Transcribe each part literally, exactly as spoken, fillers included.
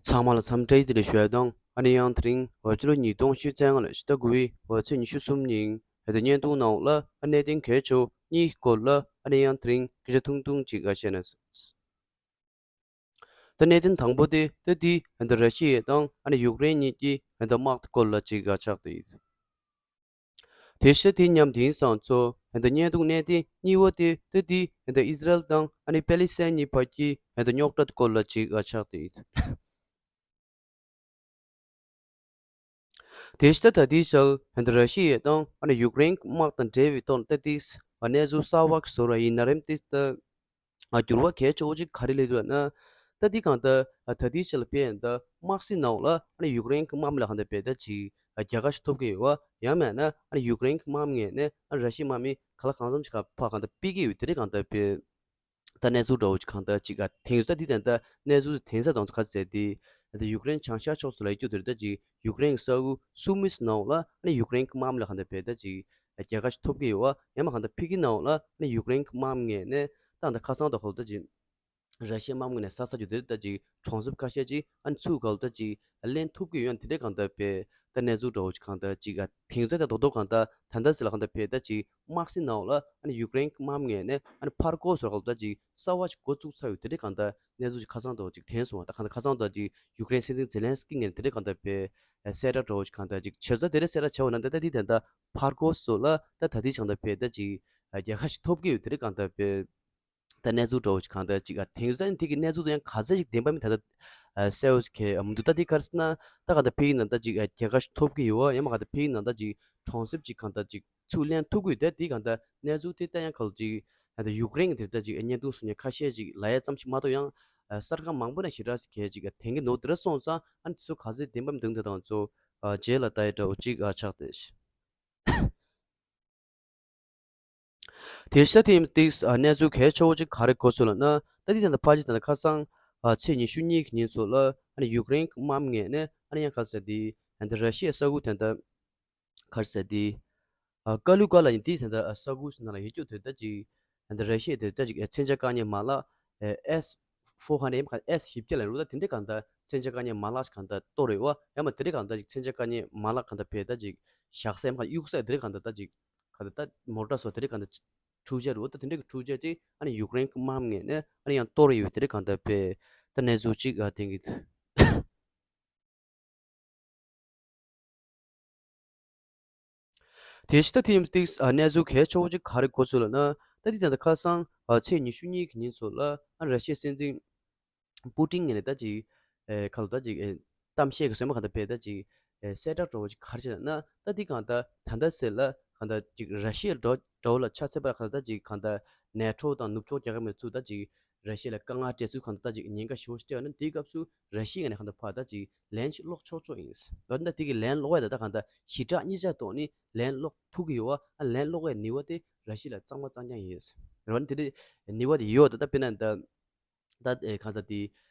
ཚང་མ་ལ་འཚམས་འདྲི་བདེ་ལེགས་ཞུ་ཡ་དང་། ཨ་ནི་ཡང་དེ་རིང་ཕྱི་ལོ་ཉིས་སྟོང་ཉི་ཤུ་རྩ་ལྔ་ལོའི་ཕྱི་ཟླ་དགུ་པའི་ཕྱི་ཚེས་ཉི་ཤུ་གསུམ་ཉིན་ད་བརྙན་ཐུང་ནང་ལ་ཨ་གནད་དོན་གལ་ཆེ་བ་གཉིས་སྐོར་ལ་ཨ་ནི་ཡང་དེ་རིང་སྐད་ཆ་ཐུང་ཐུང་ཅིག་བཤད་ན། ད་གནད་དོན་དང་པོ་དེ་ད་དེ་ད་ར་ཤི་ཡ་དང་ཨ་ནི་ཡུཀ་རེན་གཉིས་ཀྱི་ད་དམག་སྐོར་ལ་ཅིག་ཆགས་བསྡད་ཡོད། དེ་བཞིན་དེ་མཉམ་དེང་སང་ཚོ་ད་བརྙན་ཐུང་གནད་དོན་གཉིས་པ་དེ་ད་དེ་ད་ཨི་ཟི་རལ་དང་ཨ་ནི་པེ་ལི་སི་ཐན་གཉིས་བར་གྱི་ད་རྙོག་དྲ་སྐོར་ལ་ཅིག་ཆགས་བསྡད་ཡོད། དེ་ཕྱི་ད་ལྟའི་ཆར་ད་ར་ཤི་ཡ་དང་ཨ་ནི་ཡུཀ་རེན་དམག་དང་འབྲེལ་བའི་ཐོག་ད་ལྟའི་གནས་ཚུལ་གསར་བ་ཞིག་བཟོ་ར་ཡིན་ན་རེམ་ཏིས་ད་འགྱུར་བ་གལ་ཆེ་བོ་ཅིག་ག་རེ་སླེབས་འདུག་ན། ད་འདི་གང་ལྟར་ད་ལྟའི་ཆར་ལ་དཔེར་ན་ད་དམག་སྲིད་ནང་ལ་ཨ་ནི་ཡུཀ་རེན་གྱི་དམག་མི་ལ་གང་ལྟར་དཔེ་ད་ཅིག་རྒྱལ་ཁ་ཞིག་ཐོབ་ཀྱི་ཡོད་པ། ཡང་མིན་ན་ཨ་ནི་ཡུཀ་རེན་གྱི་དམག་མི་ངོས་ནས་ཨ་ནི་ར་ཤི་ཡའི་དམག་མི་ག་ལ་གང་འཚམ་ཞིག་ག་ཕར་གང་ལྟར་ཕུད་ཀྱི་ཡོད། དེ་འདྲའི་གང་ལྟར་དཔེ། ད་གནས་ཚུལ་འདྲ་བོ་ཅིག་གང་ལྟར་ཅིག་ག་དེང་སང་དེ་ད་ལྟ་གནས་ཚུལ་དེ་དེང་སང་དང་ཚོ་ག་ཚད་དེ་ད་ཡུཀ་རེན་བྱང་ཤར་ཕྱོགས་སུ་ལ་ཡོད་རྒྱུ་དེ་ད་ཅིག་ཡུཀ་རེན་གྱི་ས་ཁུལ་སུ་མི་སི་ནང་ལ་ཨ་ནི་ཡུཀ་རེན་གྱི་དམག་མི་ལ་གང་ལྟར་དཔེ་ད་ཅིག་རྒྱལ་ཁ་ཞིག་ཐོབ་ཀྱི་ཡོད་པ། ཡང་མ་གང་ལྟར་ཕུད་ཀྱི་ནང་ལ་ཨ་ནི་ཡུཀ་རེན་གྱི་དམག་མི་ངོས་ནས་ད་ད་ཁ་སང་དང་ཁོ་ད་ཅིག་ར་ཤི་ཡའི་དམག་མི་ངོས་ནས་ས་ས་རྒྱུ་དེ་ད་ཅིག་གྲོང་གསེབ་ཁ་ཤས་ཅིག་ཨ་ནི་ཚུར་ག་ལ་ད་ཅིག་ལེན་ཐུབ་ཀྱི་ཡོད། དེ་འདྲའི་གང་ལྟར་དཔེ་ད་གནས་ཚུལ་འདྲ་བོ་ཅིག་གང་ལྟར་ཅིག་ག་དེང་སང་ད་རྡོག་རྡོག་གང་ལྟར་ད་ལྟ་ཟེར་ལ་གང་ལྟར་དཔེ་ད་ཅིག་དམག་སྲིད་ནང་ལ་ཨ་ནི་ཡུཀ་རེན་གྱི་དམག་མི་ངོས་ནས་ཨ་ནི་ཕར་རྒོལ་སོགས་ག་ལ་ད་ཅིག་གསར་བ་ཅིག་འགོ་བཙུགས་ཚར་ཡོད། དེ་འདྲའི་གང་ལྟར་གནས་ཚུལ་ཅིག་ཁ་སང་འདྲ་བོ་ཅིག་དྲན་སོང་བ། ད་གང་ལྟར་ཁ་སང་ད་ཅིག་ཡུཀ་རེན་སྲིད་འཛིན་ཛེ་ལན་སི་ཀི་ངོས་ནས་དེ་འདྲའི་གང་ལྟར་དཔེ་གསལ་བསྒྲགས་འདྲ་བོ་ཅིག་གང་ལྟར་ཅིག་བྱས་ཙང་དེ་འདྲའི་གསལ་བསྒྲགས་བྱས་པ་ན་ད་ལྟ་དེ་ད་ལྟ་ཕར་རྒོལ་སོགས་ལ་ད་ད་ལྟའི་ཆར་ད་དཔེ་ད་ཅིག་རྒྱལ་ཁ་ཞིག་ཐོབ་ཀྱི་ཡོད། དེ་འདྲའི་གང་ལྟར་དཔེ། ད་གནས་ཚུལ་འདྲ་བོ་ཞིག་གང་ལྟར་ཅིག་ཨ་དེང་སང་དེ་གི་གནས་ཚུལ་དེ་ཡང་ག་ཚད་ཅིག་བདེན་པ་མིན་ད་ལྟ་ཨ་གསལ་བོ་ཞིག་ག་མི་འདུག་ད་དེ་ག་རེ་ཟེར་ན་ད་གང་ལྟར་ཕ་གི་ནང་ད་ཅིག་ཨ་རྒྱལ་ཁ་ཞིག་ཐོབ་ཀྱི་ཡོད་པ། ཡང་མ་གང་ལྟར་ཕ་གི་ནང་ད་ཅིག་གྲོང་གསེབ་ཅིག་གང་ལྟར་ཅིག་ཚུར་ལེན་ཐུབ་ཀྱི་ཡོད། ད་དེ་གང་ལྟར་གནས་ཚུལ་དེ་ད་ཡང་ག་ལ་ཅིག་ཨ་ད་ཡུཀ་རེན་གྱི་དེ་ད་ཅིག་བརྙན་ཐུང་བཟོ་མཁན་ཁ་ཤས་ཅིག་ལབ་ཡ་ཙམ་ཞིག་མ་གཏོགས་ཡང་ཨ་གསར་ཁང་མང་པོ་ནས་ཞེ་དྲག་ཞིག་ག་ཅིག་ཨ་དེང་གི་ནོར་དེ་འདྲ་སོང་ཙང་ཨ་ནི་དེ་ཚོ་ག་ཚད་བདེན་པ་མིན་འདུག་དེ་དང་ཚོ་ཨ་རྗེས་ལ་ལྟ་ཡ་འདྲ་བོ་ཅིག་ཨ་ཆགས་བསྡད་ཤག་དེ་ཤ་དེ་ཏིག་ཨ་གནས་ཚུལ་གལ་ཆེ་བོ་ཅིག་ག་རེ་གོ་སོང་ལབ་ན། ད་དེ་ད་ལྟ་ཕལ་ཆེར་ད་ལྟ་ཁ་སང་ཨ་ཚེས་ཉི་ཤུ་གཉིས་ཀྱི་ཉིན་ཚོ་ལ་ཨ་ནི་ཡུཀ་རེན་གྱི་དམག་མི་ངོས་ནས་ཨ་ནི་ཡང་ག་རེ་ཟེར་དེ་ཨ་ནི་ར་ཤི་ཡའི་ས་ཁུལ་དེ་ད་ག་རེ་ཟེར་དེ་ཨ་ཀ་ལུ་ཀ་ལ་ཡིན་དེ་ད་ལྟ་ཨ་ས་ཁུལ་ནང་ལ་ཡོད་རྒྱུ་དེ་ད་ཅིག་ཨ་ནི་ར་ཤི་ཡའི་དེ་ད་ཅིག་ཨ་མཚོན་ཆ་བཀག་ཉར་མ་ལག་ཨ་ཨེས་ཕོར་ཧན་ཌེཌ་ཡིན་ག་ཨེས་བཞི་བརྒྱ་ལ་རུ་ད་དེ་འདྲའི་གང་ལྟར་མཚོན་ཆ་བཀག་ཉར་མ་ལག་ཞིག་གང་ལྟར་གཏོར་ཡོད་པ། ཡང་མ་དེ་འདྲའི་གང་ལྟར་ཅིག་མཚོན་ཆ་བཀག་ཉར་མ་ལག་གང་ལྟར་བེད་ད་ཅིག་བཞག་ས་ཡང་གཡུག་ས་དེ་འདྲའི་གང་ལྟར་ད་ཅིག་ག་ད་ལྟ་མོ་ཊ་སོགས་དེ་འདྲའི་གང་ལྟར་འཕྲུལ་ཆས་རེད་པ། ད་དེ་འདྲའི་གི་འཕྲུལ་ཆས་དེ་ཨ་ནི་ཡུཀ་རེན་གྱི་དམག་མི་ངོས་ནས་ཨ་ནི་ཡང་གཏོར་ཡོད་དེ་འདྲའི་གང་ལྟར་དཔེ་ད་གནས་ཚུལ་གཅིག་ཨ་དེང་གི། དེ་ཕྱི་ད་དེ་ཡིན་ཏིག་ཨ་གནས་ཚུལ་གལ་ཆེ་བོ་ཅིག་ག་རེ་གོ་སོང་ལབ་ན། ད་དེ་ད་ལྟ་ཁ་སང་ཨ་ཚེས་ཉི་ཤུ་གཉིས་ཀྱི་ཉིན་ཚོ་ལ་ཨ་ར་ཤི་ཡའི་སྲིད་འཛིན་པུ་ཏིན་ངོས་ནས་ད་ཅིག་ཨེ་ག་ལ་ད་ཅིག་ཨེ་གཏམ་བཤད་ཀྱི་སེམས་པ་གང་ལྟར་བེད་ད་ཅིག་ཨེ་གསལ་བསྒྲགས་འདྲ་བོ་ཅིག་ག་རེ་བྱས་ན། ད་འདི་གང་ལྟར་ད་ལྟ་ཟེར་ལ་གང་ལྟར་ཅིག་ར་ཤི་ཡ་འདྲ་བོ་ལ་ཆ་མཚོན་པ་གང་ལྟར་ད་ཅིག་གང་ལྟར་ནེ་ཊོ་དང་ནུབ་ཕྱོགས་རྒྱལ་ཁབ་མི་ཚོས་ད་ཅིག་ར་ཤི་ཡ་ལ་དཀའ་ངལ་སྤྲད་ཚུལ་གང་ལྟར་ད་ཅིག་ཉེན་ཁ་ཞེ་པོ་ཞིག་སྤྲད་པ་ན། དེའི་སྐབས་སུ་ར་ཤི་ཡ་ནས་གང་ལྟར་ཕར་ད་ཅིག་ལན་ཞིག་སློག་ཆོག་ཆོག་ཡིན། ད་ལྟ་དེ་གི་ལན་སློག་ཡ་ད་ད་གང་ལྟར་ཞི་དྲག་གཉིས་ཆ་ཐོག་ནས་ལན་སློག་ཐུབ་ཀྱི་ཡོད་པ། ཨ་ལན་སློག་ཡའི་ནུས་པ་དེ་ར་ཤི་ཡ་ལ་གཙང་མ་གཙང་རྐྱང་ཡིན། རེད་པ། དེ་འདྲའི་ནུས་པ་དེ་ཡོད། ད་ལྟ་དཔེར་ན་ད། ད་ཨེ་གང་ལྟར་དེ་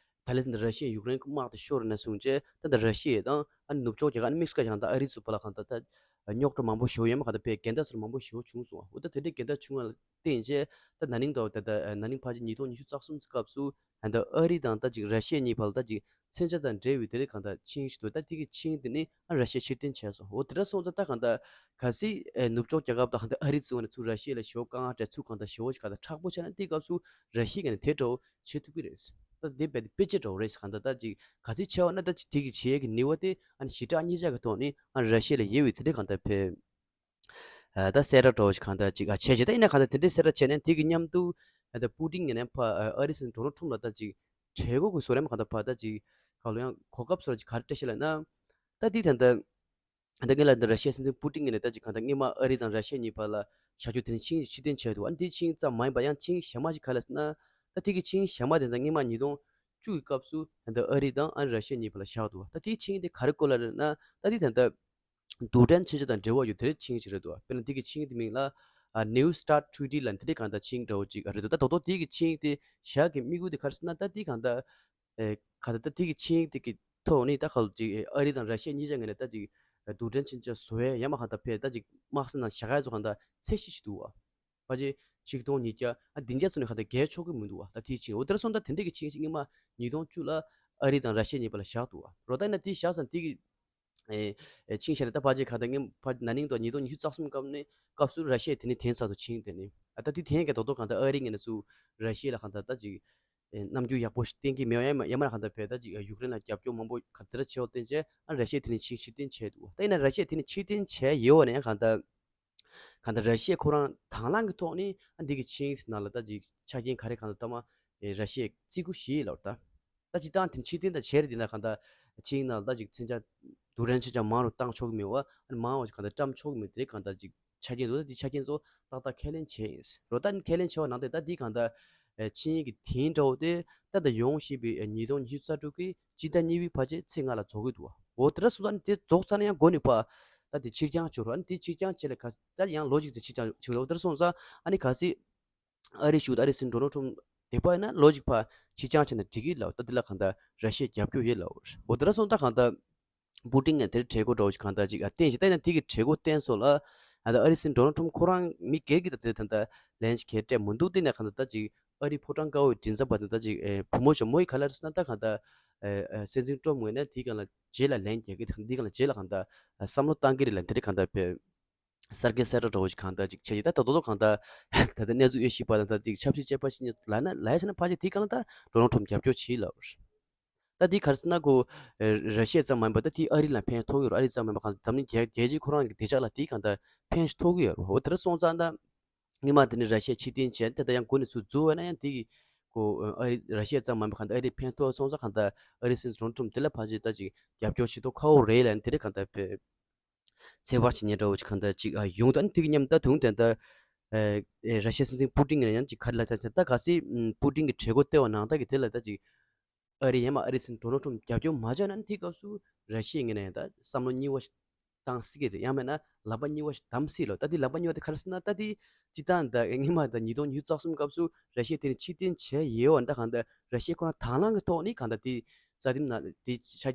ད་ལན་ད་ར་ཤི་ཡ་ཡུཀ་རེན་གྱི་དམག་དེ་ཤོར་ནས་བཟུང་བྱས་ད་ལྟ་ར་ཤི་ཡ་དང་ཨ་ནི་ནུབ་ཕྱོགས་རྒྱལ་ཁབ་ཨ་ནི་དམིགས་སུ་བཀར་ཡང་ད་ཨ་རི་ཚོ་བར་ལ་གང་ལྟར་ད་རྙོག་དྲ་མང་པོ་ཞེ་པོ་ཡང་མ་གང་ལྟར་དཔེ་འགལ་ཟླ་སོགས་མང་པོ་ཞེ་པོ་བྱུང་སོང་བ། འོ་ད་དེ་འདྲའི་འགལ་ཟླ་བྱུང་བ་ལ་བརྟེན་བྱས་ད་ན་ནིང་ད་ད་ལྟ་ན་ནིང་ཕལ་ཆེར་ཉིས་སྟོང་ཉི་ཤུ་རྩ་གསུམ་གྱི་སྐབས་སུ་ད་ལྟ་ཨ་རི་དང་ད་ཅིག་ར་ཤི་ཡ་གཉིས་བར་ལ་ད་ཅིག་མཚོན་ཆ་དང་འབྲེལ་བའི་དེ་རིགས་གང་ལྟར་ཆིངས་ཤིག་འདུག་ད་དེ་གི་ཆིངས་དེ་ནི་ཨ་ར་ཤི་ཡ་ཕྱིར་འཐེན་བྱས་སོང་། འོ་དེ་འདྲ་སོང་ཙང་ད་གང་ལྟར་གལ་སྲིད་ཨེ་ནུབ་ཕྱོགས་རྒྱལ་ཁབ་དང་གང་ལྟར་ཨ་རི་གཙོས་ནས་ཚུར་ར་ཤི་ཡ་ལ་ཞེ་པོ་དཀའ་ངལ་སྤྲད་ཚུལ་གང་ལྟར་ཞེ་པོ་ཞིག་གང་ལྟར་མཁྲེགས་པོ་ཆགས་ན་དེའི་སྐབས་སུ་ར་ཤི་ཡ་གིས་ནི་དེ་འདྲ་བོ་བྱེད་ཐུབ་ཀྱི་རེད། ད་དེ་རྦད་དེ་དཔེ་ཆ་འདྲ་བོ་རེད། གང་ལྟར་ད་ཅིག་གལ་སྲིད་བྱས་པ་ན་ད་ཅིག་དེ་གི་བྱེད་ཡས་ཀྱི་ནུས་པ་དེ་ཨ་ནི་ཞི་དྲག་གཉིས་ཆ་གི་ཐོག་ནས་ཨ་ནི་ར་ཤི་ཡ་ལ་ཡོད་པའི་དེ་འདྲའི་གང་ལྟར་ཕེ། ཨ་ད་གསལ་བསྒྲགས་འདྲ་བོ་ཞིག་གང་ལྟར་ཅིག་ཨ་བྱས་བྱས། ད་ཡིན་ན་གང་ལྟར་དེ་འདྲའི་གསལ་བསྒྲགས་བྱས་ནས་དེ་གི་མཉམ་དུ་ཨ་ད་པུ་ཏིན་ངོས་ནས་ཕར་ཨ་ཨ་རིའི་སྲིད་འཛིན་ཌོ་ནལ་ཊམ་ལ་ད་ཅིག་གྲོས་འགོ་གི་བཟོ་འདྲ་མ་གང་ལྟར་ཕར་ད་ཅིག་ག་ལ་ཡང་གོ་སྐབས་བཟོ་འདྲ་ཅིག་ག་རེ་སྤྲད་ཤག་ལབ་ན། ད་འདི་ད་ལྟ་ད་ངས་ལབ་ན་ར་ཤི་ཡའི་སྲིད་འཛིན་པུ་ཏིན་ངོས་ནས་ད་ཅིག་གང་ལྟར་སྔོན་མ་ཨ་རི་དང་ར་ཤི་ཡ་གཉིས་བར་ལ་བཞག་རྒྱུ་དེ་ནི་ཆིངས་ཤིག་ཕྱིར་འཐེན་བྱས་འདུག་ཨ་ནི་དེ་ཆིངས་ཙམ་མ་ཡིན་པ་ཡང་ཆིངས་གཞན་མ་ཞིག་ག་རེ་ཟེར་ན། ད་དེ་གི་ཆིངས་གཞན་མ་དེ་ད་སྔོན་མ་ཉིས་སྟོང་བཅུ་གི་སྐབས་སུ་ད་ལྟ་ཨ་རི་དང་ཨ་ནི་ར་ཤི་ཡ་གཉིས་བར་ལ་བཞག་འདུག་ད་དེའི་ཆིངས་དེ་ག་རེ་སྐོར་ལ་རེད་ན། ད་དེ་ད་ལྟ་རྡུལ་ཕྲན་མཚོན་ཆ་དང་འབྲེལ་བ་ཡོད་དེ་རིགས་ཆིངས་ཤིག་རེད་འདུག་དཔེར་ན་དེ་གི་ཆིངས་དེ་མིང་ལ་ཨ་New START Treaty ལབ་དེ་འདྲའི་གང་ལྟར་ཆིངས་འདྲ་བོ་ཅིག་རེད་འདུག་ད་ད་དོ་དེ་གི་ཆིངས་དེ་བཞག་གི་དམིགས་ཡུལ་དེ་ག་རེ་ཟེར་ན། ད་དེ་གང་ལྟར་ཨེ་ག་ད་ད་དེ་གི་ཆིངས་དེ་གི་ཐོག་ནས་ད་ག་ལ་ཅིག་ཨ་རི་དང་ར་ཤི་ཡ་གཉིས་ཆ་ངོས་ནས་ད་ཅིག་རྡུལ་ཕྲན་མཚོན་ཆ་བཟོ་ཡས་ཡང་མ་གང་ལྟར་ཕེ་ད་ཅིག་དམག་སའི་ནང་བཞག་ཡས་ཚོ་གང་ལྟར་ཚད་གཞི་ཞིག་འདུག་བ། ཕལ་ཆེར་ཆིག་སྟོང་ཉིས་བརྒྱ་ཨ་བདུན་བརྒྱ་ཚོ་ནས་གང་ལྟར་བརྒལ་ཆོག་གི་མི་འདུག་བ། ད་དེའི་ཆིངས་འོ་དེར་སོང་ད་དེ་འདྲ་གི་ཆིངས་ཤིག་སྔོན་མ་ཉིས་སྟོང་བཅུ་ལ་ ཨ་རི་དང་ར་ཤི་ཡ་གཉིས་བར་ལ་བཞག་འདུག་བ། རོ་ད་ཡིན་ན་དེ་བཞག་ཙང་དེ་གི་ཨེ་ཨེ་ཆིངས་བཞག་ནས་ད་ཕལ་ཆེར་གང་ལྟར་ངས་ཕ་ན་ནིང་དང་ཉིས་སྟོང་ཉི་ཤུ་རྩ་གསུམ་སྐབས་ནས་སྐབས་སུ་ར་ཤི་ཡས་དེ་ནས་འཐེན་ཚར་འདུག་ཆིངས་དེ་ནས། ཨ་ད་དེ་འཐེན་མཁན་རྡོག་རྡོག་གང་ལྟར་ཨ་རི་ངོས་ནས་ཚུར་ར་ཤི་ཡ་ལ་གང་ལྟར་ད་ཅིག་ཨེ་རྣམ་འགྱུར་ཡག་པོ་ཞིག་བསྟན་གྱི་མེད་པ། ཡང་ཡང་མིན་ན་གང་ལྟར་བས་ད་ཅིག་ཡུཀ་རེན་ལ་རྒྱབ་སྐྱོར་མང་པོ་གང་ལྟར་བྱས་པ་བརྟེན་བྱས། ཨ་ར་ཤི་ཡས་དེ་ནས་ཕྱིར་ཕྱིར་འཐེན་བྱས་འདུག་ད་ཡིན་ན་ར་ཤི་ཡས་དེ་ནས་ཕྱིར་འཐེན་བྱས་ཡོད་པ་ན་ཡང་གང་ལྟར་གང་ལྟར་ར་ཤི་ཡས་ཁོ་རང་དང་བླངས་ཀྱི་ཐོག་ནས་ཨ་འདི་གི་ཆིངས་ནང་ལ་ད་ཅིག་ཆ་རྐྱེན་ག་རེ་གང་ལྟར་ད་མ་ཨེ་ར་ཤི་ཡས་བརྩི་བཀུར་བྱེད་ལབ་ད། ད་སྤྱིར་བཏང་དེ་ཕྱིར་འཐེན་ད་བྱས་རེད། དེ་ན་གང་ལྟར་ཆིངས་ནང་ལ་ད་ཅིག་མཚོན་ཆ་རྡུལ་ཕྲན་མཚོན་ཆ་མང་རུ་བཏང་ཆོག་གི་མེད་པ། ཨ་ནི་མང་བ་ཞིག་གང་ལྟར་བཀྲམ་ཆོག་གི་མེད། དེ་གང་ལྟར་ཅིག་ཆ་རྐྱེན་འདུག་ད་དེ་ཆ་རྐྱེན་ཚོ་ཏག་ཏག་ཁས་ལེན་བྱས་ཡིན། རོ་ད་ནི་ཁས་ལེན་བྱས་པ་ནང་དེ་ད་འདི་གང་ལྟར་ཨེ་ཆིངས་ཡིག་གི་དེང་འདྲ་བོ་དེ་ད་ལྟ་ཡོང་བཞིན་པའི་ཨེ་ཉིས་སྟོང་ཉི་ཤུ་རྩ་དྲུག་གི་སྤྱི་ཟླ་གཉིས་པའི་ཕལ་ཆེར་ཚེས་ལྔ་ལ་རྫོགས་ཀྱི་འདུག་འོ་དེ་འདྲ་སོང་ཙང་ནི་དེ་རྫོགས་ཚར་ན་ཡང་འགོ་ནས་ཕར་ད་དེ་ཕྱིར་འགྱངས་བྱེད་རོགས། ཨ་ནི་དེ་ཕྱིར་འགྱངས་བྱས་ལ་ག་ད་ཡང་ལོ་གཅིག་ཙམ་ཕྱིར་འགྱངས་བྱེད་རོགས། འོ་དེ་འདྲ་སོང་ཙང་ཨ་ནི་གལ་སྲིད་ཨ་རིའི་གཞུང་ཨ་རིའི་སྲིད་འཛིན་ཌོ་ནལ་ཊམ་བསྡད་པ་ཡིན་ན་ལོ་གཅིག་ཕར་ཕྱིར་འགྱངས་བྱས་ན་འགྲིག་གི་ལབ། ད་འདི་ལ་གང་ལྟར་ར་ཤི་ཡས་རྒྱབ་སྐྱོར་ཡོད་ལབ། འོ་དེ་འདྲ་སོང་ཙང་གང་ལྟར་པུ་ཏིན་ངས་དེར་གྲོས་འགོ་འདྲ་བོ་ཞིག་གང་ལྟར་ཅིག་ཨ་བསྟན་ཞིག་བསྟན་ན་དེ་གི་གྲོས་འགོ་བསྟན་སོང་ལ། ཨ་ད་ཨ་རིའི་སྲིད་འཛིན་ཌོ་ནལ་ཊམ་ཁོ་རང་མི་སྒེར་གྱི་ད་དེ་ད་ལྟ་ལན་ཞིག་གས་སྤྲད་མི་འདུག་བསྟན་ན་གང་ལྟར་ད་ཅིག་ཨ་རིའི་ཕོ་བྲང་དཀར་པོའི་མགྲིན་ཚབ་པ་དེ་ད་ཅིག་ཨེ་བུ་མོ་ཞིག་མོ་ཡི་ག་ལ་རེད་ཟེར་ན་ད་གང་ལྟར་ཨེ་ཨེ་སྲིད་འཛིན་ཊམ་ངོས་ནས་དེའི་སྒང་ལ་རྗེས་ལ་ལན་རྒྱག་གི་འདུག་འདིའི་སྒང་ལ་རྗེས་ལ་གང་ལྟར་བསམ་བློ་བཏང་གི་རེད་ལབ། དེ་འདྲ་གང་ལྟར་བས། གསར་འགྱུར་གསལ་བསྒྲགས་འདྲ་བོ་ཞིག་གང་ལྟར་ཅིག་བྱས་ཀྱི། ད་ད་དོ་དོ་གང་ལྟར་ད་ལྟ་གནས་ཚུལ་དབྱེ་ཞིབ་པ་དང་ད་ཅིག་ཆབ་སྲིད་དཔྱད་པ་ཞིག་ལབ་ན་ལབ་ཡ་བྱས་ན་ཕལ་ཆེར་དེའི་སྒང་ལ་ད་ཌོ་ནལ་ཊམ་རྒྱབ་སྐྱོར་བྱེད་ལབ། ད་དེ་ག་རེ་ཟེར་ན་ཁོ་ཨེ་ར་ཤི་ཡ་ཙམ་མ་ཡིན་པ་ད་དེ་ཨ་རི་ལ་ཕན་ཐོགས་ཀྱི་ཡོད་རེད། ཨ་རི་ཙམ་མ་ཡིན་པ་གང་འཛམ་གླིང་རྒྱལ་རྒྱལ་སྤྱི་ཁོ་རང་གི་བདེ་འཇགས་ལ་དེའི་སྒང་ལ་ཕན་ཞིག་ཐོགས་ཀྱི་ཡོད་རེད། འོ་དེ་འདྲ་སོང་ཙང་ད་སྔོན་མ་དེ་ནི་ར་ཤི་ཡ་ཕྱིར་འཐེན་བྱས་ད་ལྟ་ཡང་འགོ་ནས་ཚུར་འཛུལ་བ་ན་ཡང་དེ་གི་ཁོ་ཨ་རི་ར་ཤི་ཡ་ཙམ་མ་ཡིན་པ་གང་ལྟར་ཨ་རི་ཕན་ཐོགས་སོང་ཙང་གང་ལྟར་ཨ་རིའི་སྲིད་འཛིན་ཌོ་ནལ་ཊམ་དེ་ལ་ཕལ་ཆེར་ད་ཅིག་རྒྱབ་སྐྱོར་བྱེད་མདོག་ཁ་པོ་རེད་ལབ་ནས་དེ་འདྲ་གང་ལྟར་བས། ཚོད་དཔག་བྱེད་མཁན་འདྲ་བོ་ཅིག་གང་ལྟར་ཅིག་ཨ་ཡོང་དང་དེ་གི་མཉམ་ད་དུང་དེ་ལྟར་ཨེ་ཨེ་ར་ཤི་ཡའི་སྲིད་འཛིན་པུ་ཏིན་གྱིས་ཡང་ཅིག་ག་རེ་ལབ་ད་ད་གལ་སྲིད་པུ་ཏིན་གྱིས་གྲོས་འགོ་བཏོན་པ་ནང་ལྟར་གྱི་དེ་ལ་ད་ཅིག་ཨ་རི་ཡང་མ་ཨ་རིའི་སྲིད་འཛིན་ཌོ་ནལ་ཊམ་རྒྱབ་སྐྱོར་མ་བྱས་ན་དེའི་སྐབས་སུ་ར་ཤི་ཡའི་ངོས་ནས་ཡང་ད་བསམ་བློ་རྙིང་བ་ཞིག་བཏང་སྲིད་ཀྱི་རེད། ཡང་མིན་ན་ལག་པ་རྙིང་བ་ཞིག་བསྡམས་སྲིད་ལོ། ད་དེ་ལག་པ་རྙིང་བ་དེ་ག་རེ་ཟེར་ན་ད་དེ་སྤྱིར་བཏང་ད་སྔོན་མ་ད་ཉིས་སྟོང་ཉི་ཤུ་རྩ་གསུམ་སྐབས་སུ་ར་ཤི་ཡ་དེ་ནས་ཕྱིར་འཐེན་བྱས་ཡོད་པ་འདྲ། གང་ལྟར་ར་ཤི་ཡ་ཁོ་རང་དང་བླངས་ཀྱི་ཐོག་ནས་གང་ལྟར་དེ་རྩ་ཁྲིམས་ནང་དེ་ཆ་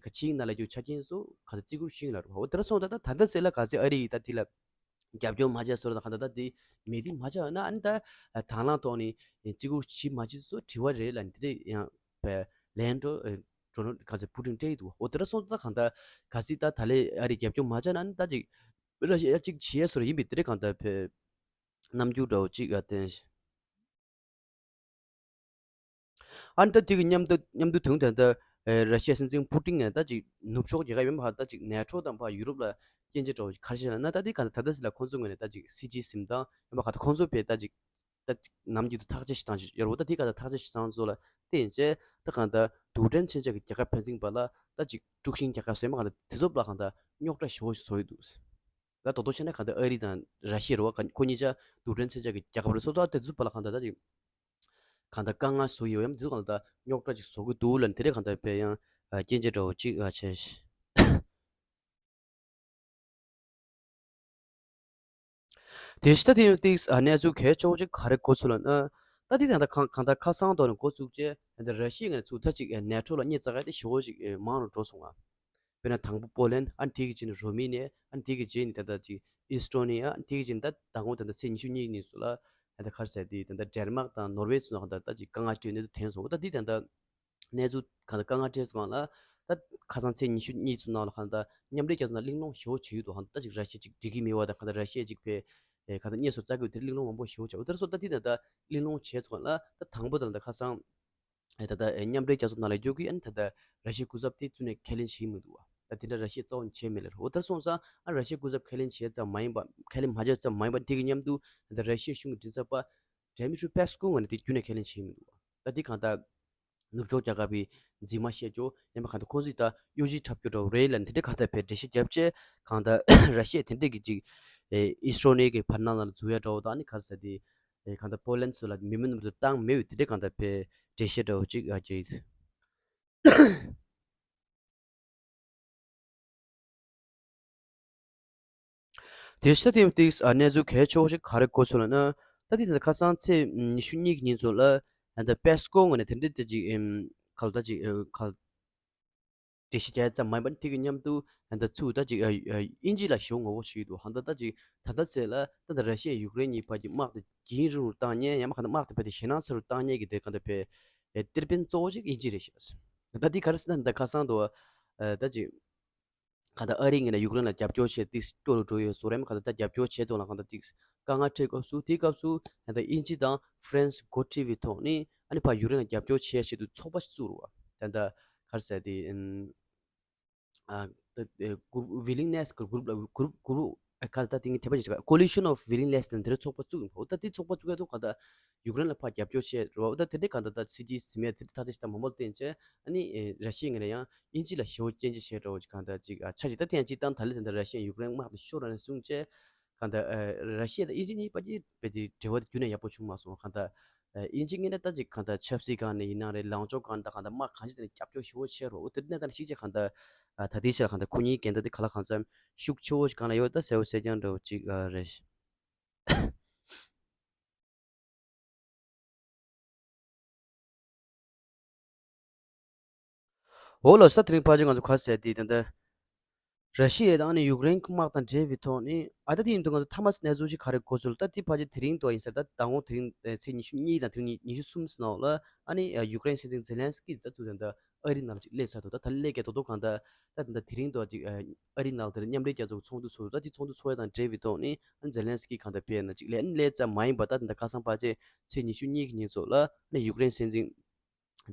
ག་ཆིངས་ནང་ལ་ཡོད་ཆ་རྐྱེན་ཚོ་ག་ཚོད་བརྩི་བཀུར་ཞུས་ཡིན་ལབ་རེད་པ། འོ་དེ་འདྲ་སོང་ཙང་ད་ད་ལྟ་ཚེ་ལ་ག་ཚོད་ཨ་རི་ཡིས་ད་དེ་ལ་རྒྱབ་སྐྱོར་མ་བྱས་སོང་ན་གང་ལྟར་ད་དེ་མེད་དེ་མ་བྱས་ན་ཨ་ནི་ད་དང་བླངས་ཐོག་ནས་བརྩི་བཀུར་བྱེད་མ་བྱེད་ཚོ་དྲི་བ་རེད་ལབ་ནས་དེ་འདྲ་ཡང་བས་ལན་འགྲོ་འགྲོ་ནོ་ག་ཚོད་པུ་ཏིན་སྤྲད་ཀྱི་འདུག་འོ་དེ་འདྲ་སོང་ཙང་ད་གང་ལྟར་གལ་སྲིད་ད་ད་ལས་ཨ་རི་རྒྱབ་སྐྱོར་མ་བྱས་ན་ཨ་ནི་ད་ཅིག་ར་ཤི་ཡ་ཅིག་བྱེད་ཡས་སོ་ར་ཡིན་པའི་དེ་འདྲ་གང་ལྟར་བས། རྣམ་འགྱུར་འདྲ་བོ་གཅིག་ལ་བརྟེན། ཨ་ནི་ད་དེ་གི་མཉམ་དུ་མཉམ་དུ་དུང་དེ་ད་ཨེ་ར་ཤི་ཡའི་སྲིད་འཛིན་པུ་ཏིན་ནས་ད་ཅིག་ནུབ་ཕྱོགས་རྒྱལ་ཁབ་ཡིན་པ་ད་ཅིག་ནེ་ཊོ་དང་ཕར་ཡུ་རོབ་ལ་སྐྱོན་བརྗོད་འདྲ་བོ་ག་རེ་བྱས་ན་ན་ད་དེ་ག་ད་ད་ད་སི་ལ་ཁོང་ཚོ་ངོས་ནས་ད་ཅིག་སྲིད་ཇུས་འཛིན་སྟངས་ཡིན་པ་ག་ད་ཁོང་ཚོ་བས་ད་ཅིག་ད་ཅིག་ནམ་རྒྱུན་དུ་ཐག་གཅོད་བྱེད་སྟངས་ཤིག་ཡོད་རེད་པ། ད་དེ་ག་ད་ཐག་གཅོད་བྱེད་སྟངས་ཚོ་ལ་བརྟེན་བྱས་ད་གང་ད་རྡུལ་ཕྲན་མཚོན་ཆ་གི་རྒྱལ་ཁབ་ཕན་ཚུན་བར་ལ་ད་ཅིག་དཀྲུག་ཤིང་རྒྱག་ཁ་བཟོས་མ་གང་ད་དེ་ཚོ་ལ་གང་ད་རྙོག་དྲ་ཞེ་པོ་ཞིག་བཟོ་ཡི་འདུག་ད་དོ་དོ་བྱས་ན་གང་ལྟར་ཨ་རི་དང་ར་ཤི་ཡ་རེད་པ། ག་ཁོ་གཉིས་ཆ་རྡུལ་ཕྲན་མཚོན་ཆ་གི་རྒྱལ་ཁབ་རེད། སོ་སོ་ཨ་དེ་ཚོ་བར་ལ་གང་ལྟར་ད་ཅིག་གང་ལྟར་དཀའ་ངལ་བཟོ་ཡི་ཡོད་ཡམ་དེ་ཚོ་གང་ལྟར་རྙོག་དྲ་ཅིག་བཟོ་གི་འདུག་ལབ་ནས་དེ་འདྲ་གང་ལྟར་བས་ཡང་སྐྱོན་བརྗོད་འདྲ་བོ་ཅིག་བྱས། དེ་ཕྱི་ད་དེ་ཡང་ཏིག་གནས་ཚུལ་གལ་ཆེ་བོ་ཅིག་ག་རེ་གོ་ཚུལ་ལབ་ན། ད་དེ་གང་ལྟར་གང་གང་ལྟར་ཁ་སང་ཐོག་ནས་འགོ་བཙུགས་རྗེས་ད་ར་ཤི་ཡ་ངོས་ནས་ཚུར་ད་ཅིག་ནེ་ཊོ་ལ་གཉིས་རྩ་ག་དེ་ཞེ་པོ་ཅིག་མང་རུ་འགྲོ་སོང་ང་། དཔེར་ན་དང་པོ་པོ་ལན། ཨ་ནི་དེ་གི་རྗེས་ནས་རོ་མེ་ནི་ཡ། ཨ་ནི་དེ་གི་རྗེས་ནས་ད་ལྟ་ཅིག་ཨི་སི་ཊོ་ནི་ཡ། ཨ་ནི་དེ་གི་རྗེས་ནས་ད་ད་དགོང་ད་ལྟ་ཚེས་ཉི་ཤུ་གཉིས་ཉིན་སུ་ལ་ད་ལྟ་ག་རེ་ཟེར་དེ་ད་ལྟ་ཌེན་མཱག་དང་ནོར་ཝེ་ཚོ་ནང་ད་ལྟ་ཅིག་དཀའ་ངལ་འཕྲད་གནས་ཚུལ་ཐོན་སོང་། ད་འདི་ད་ལྟ་གནས་ཚུལ་ག་ད་དཀའ་ངལ་འཕྲད་སོང་ལ་ད་ཁ་སང་ཚེས་ཉི་ཤུ་གཉིས་ཚོ་ནང་ལ་ག་ད་མཉམ་འབྲེལ་རྒྱལ་ཚོགས་ནང་གླེང་སློང་ཞེ་པོ་བྱེད་ཀྱི་འདུག་ཧང་ད་ཅིག་ར་ཤི་ཡ་ཅིག་འགྲིག་གི་མེད་པ་དང་ག་ད་ར་ཤི་ཡ་ཅིག་ཕེ་ག་ད་གནས་སུ་རྩ་དགོས་དེར་གླེང་སློང་མང་པོ་ཞེ་པོ་བྱས། འོ་དེར་སོ་ད་འདི་ད་ལྟ་གླེང་སློང་བྱས་སོང་ལ་ད་དང་པོ་ད་ལྟ་ཁ་སང་ཨེ་ད་ལྟ་ཨེ་མཉམ་འབྲེལ་རྒྱལ་ཚོགས་ནང་ལ་འགྱོ་གི་ཨ་ནི་ད་ལྟ་ར་ཤི་ཡའི་སྐུ་ཚབ་དེ་བཙུགས་ནས་ཁས་ལེན་བྱེད་མི་འདུག་བ། ད་དེ་འདྲ་ར་ཤི་ཡས་རྩ་བ་ནས་བྱས་མེད་ལ། འོ་ད་སོང་ཙང་ཨ་ར་ཤི་ཡའི་སྐུ་ཚབ་ཁས་ལེན་བྱས་ཙམ་མ་ཡིན་པ་ཁས་ལེན་མ་བྱས་ཙམ་མ་ཡིན་པ་དེ་གི་མཉམ་དུ་ད་ལྟ་ར་ཤི་ཡའི་གཞུང་གི་མགྲིན་ཚབ་པ་ཌེ་མི་ཊྲི་པེ་སི་ཀོ་ངོས་ནས་དེ་ཁྱོན་ནས་ཁས་ལེན་བྱེད་མི་འདུག་བ། ད་དེ་གང་ལྟར་ནུབ་ཕྱོགས་རྒྱལ་ཁབ་པའི་འཛིན་མ་བཤད་རྒྱུ་ཡིན་པ་གང་ལྟར་ཁོང་ཚོས་ད་གཡོ་ཇུས་འཁྲབ་རྒྱུ་འདྲ་བོ་རེད་ལ་འདི་འདྲ་གང་ལྟར་བས་འགྲེལ་བཤད་བརྒྱབ་བྱས་གང་ལྟར་ར་ཤི་ཡས་དེ་འདྲས་ཀྱི་ཅིག་ཨེ་ཨི་སི་ཊྲོ་ནི་གི་བར་སྣང་ནང་ལ་འཛུལ་ཡ་འདྲ་བོ་དང་ཨ་ནི་ག་རེ་ཟེར་དེ། ཨེ་གང་ལྟར་པོ་ལན་སུ་ལ་མི་མི་རྣམས་ཚོ་བཏང་མེད་པའི་དེ་འདྲའི་གང་ལྟར་བས་འགྲེལ་བཤད་འདྲ་བོ་ཅིག་ཨ་ཅིག་དེ་ཤ་དེ་ཏིག་ཨ་གནས་ཚུལ་གལ་ཆེ་བོ་ཞིག་ག་རེ་གོ་སོང་ལབ་ན། ད་དེ་ད་ཁ་སང་ཚེས་ཉི་ཤུ་གཉིས་ཀྱི་ཉིན་ཚོ་ལ་ད་ལྟ་པེ་སི་ཀོ་ངོས་ནས་དེ་འདྲའི་དེ་ཅིག་ཨེམ་ག་ལ་ད་ཅིག་ཨེ་ག་ལ། འགྲེལ་བཤད་རྒྱག་ཙམ་མ་ཡིན་པར་དེ་གི་མཉམ་དུ་ད་ལྟ་ཚུར་ད་ཅིག་ཨ་ཨ་དབྱིན་ཇི་ལ་ཞེ་པོ་ངོ་རྒོལ་བྱེད་ཀྱི་འདུག་ཧང་ད་ད་ཅིག་ད་ལྟ་ཚེ་ལ་ད་ལྟ་ར་ཤི་ཡ་ཡུཀ་རེན་གཉིས་བར་གྱི་དམག་དེ་ཇེ་རིང་རུ་བཏང་མཁན་ཡང་མ་ག་ད་དམག་དེ་བར་དེ་ཞེད་སྣང་ཚ་རུ་བཏང་མཁན་གྱི་དེ་ག་ད་བས་ཨེ་ཏིར་པན་གཙོ་བོ་ཞིག་དབྱིན་ཇི་རེད་ཤག་ད་འདི་ག་རེ་ཟེར་ན་ད་ཁ་སང་དུ་ཨ་ད་ཅིག་གང་ལྟར་ཨ་རི་ངོས་ནས་ཡུཀ་རེན་ལ་རྒྱབ་སྐྱོར་བྱས་ཏེ་སྐྱོ་རུ་འགྲོ་ཡོད་བཟོ་རེད། གང་ལྟར་ད་རྒྱབ་སྐྱོར་བྱས་ཙང་ལ་གང་ལྟར་ཅིག་དཀའ་ངལ་འཕྲད་སྐབས་སུ་དེའི་སྐབས་སུ་ད་ལྟ་དབྱིན་ཇི་དང་ཧྥ་རན་སི་འགོ་ཁྲིད་པའི་ཐོག་ནས་ཨ་ནི་ཕར་ཡུཀ་རེན་ལ་རྒྱབ་སྐྱོར་བྱེད་ཆེད་དུ་ཚོགས་པ་ཞིག་བཙུགས་རུ་བ། ད་ལྟ་ག་རེ་ཟེར་དེ་ཨ་ད་ཨེ་group willingness གི་group ལ་group group ཨ་ག་ད་དེ་ངས་དེ་པ་ཞིག་coalition of willingness དེ་འདྲ་ཚོགས་པ་བཙུགས་ཡིན་པ། འོ་ད་དེ་ཚོགས་པ་བཙུགས་ཡ་དུས་གང་ལྟར་ཡུཀ་རེན་ལ་ཕར་རྒྱབ་སྐྱོར་བྱེད་རུ་བ། འོ་ད་དེ་འདྲའི་གང་ལྟར་ད་སྲིད་ཇུས་ཟིན་མེད་དེ་འདྲ་ཐག་ཆོད་ཞིག་ད་མང་པོ་བསྟན་བྱས་ཨ་ནི་ཨེ་ར་ཤི་ཡའི་ངོས་ནས་ཡང་དབྱིན་ཇི་ལ་ཞེ་པོ་སྐྱོན་བརྗོད་བྱེད་འགྲོ་བ་ཅིག་གང་ལྟར་ཅིག་ཨ་ཆ་ཞིག་ད་ཐེངས་གཅིག་བཏང་ད་ལི་དེ་འདྲ་ར་ཤི་ཡའི་ཡུཀ་རེན་དམག་དེ་ཤོར་ར་ནས་བཟུང་བྱས་གང་ལྟར་ཨ་ར་ཤི་ཡ་དང་དབྱིན་ཇི་གཉིས་བར་གྱི་དཔེ་དེ་འབྲེལ་བ་དེ་རྒྱུན་ནས་ཡག་པོ་བྱུང་མ་སོང་། གང་ལྟར་ཨ་དབྱིན་ཇི་ངོས་ནས་ད་ཅིག་གང་ལྟར་ཆབ་སྲིད་སྒང་ནས་ཡིན་ན་རེད། ལངས་ཕྱོགས་སྒང་ནས་ད་གང་ལྟར་དམག་གང་ཅི་དེ་ནས་རྒྱབ་སྐྱོར་ཞེ་པོ་བྱེད་རོགས། འོ་དེ་འདྲ་གནས་སྟངས་ཤིག་བྱས་གང་ལྟར་ཨ་ད་ལྟའི་ཆར་གང་ལྟར་ཁོ་གཉིས་འགལ་ཟླ་དེ་ག་ལ་གང་འཚམ་ཤུགས་ཆེ་བོ་ཞིག་སྒང་ལ་ཡོད་ད་གསལ་པོ་གསལ་རྐྱང་འདྲ་བོ་ཅིག་ཨ་རེད། འོ་ལགས་སོ། དེ་རིང་ཕལ་ཆེར་ང་ཚོ་ག་རེ་ཟེར་དེ་ད་ལྟ་ར་ཤི་ཡ་དང་ཨ་ནི་ཡུཀ་རེན་གྱི་དམག་དང་འབྲེལ་བའི་ཐོག་ནས་ཨ་ད་དེ་ཡིན་དུས་ང་ཚོ་མཐའ་མ་གནས་ཚུལ་ཞིག་ག་རེ་གོ་ཚུལ་ད་དེ་ཕལ་ཆེར་དེ་རིང་དུ་ཡིན་ཟེར། ད་ཟླ་ངོ་དེ་རིང་ཨ་ཚེས་ཉི་ཤུ་གཉིས་དང་དེ་རིང་ཉི་ཤུ་གསུམ་ནང་ལ་ཨ་ནི་ཡུཀ་རེན་སྲིད་འཛིན་ཛེ་ལན་སི་ཀི་ད་ཚུར་ད་ལྟ་ཨ་རི་ནང་ལ་ཅིག་སླེབས་ཚར་འདུག་ད་ད་སླེབས་ཀྱི་ད་དོ་གང་ལྟར་ད་ད་དེ་རིང་དུ་ཅིག་ཨ་རི་ནང་ལ་དེ་མཉམ་འབྲེལ་རྒྱལ་ཚོགས་ཚོགས་འདུ་ཚོགས་ད་དེ་ཚོགས་འདུ་ཚོགས་ཡ་དང་འབྲེལ་བའི་ཐོག་ནས་ཨ་ནི་ཛེ་ལན་སི་ཀི་གང་ལྟར་ཕེབས་ན་ཅིག་སླེབས་ཨ་ནི་སླེབས་ཙམ་མ་ཡིན་པ་ད་ད་ད་ཁ་སང་ཕལ་ཆེར་ཚེས་ཉི་ཤུ་གཉིས་ཀྱི་ཉིན་ཚོ་ལ་ཨ་ནི་ཡུཀ་རེན་སྲིད་འཛིན་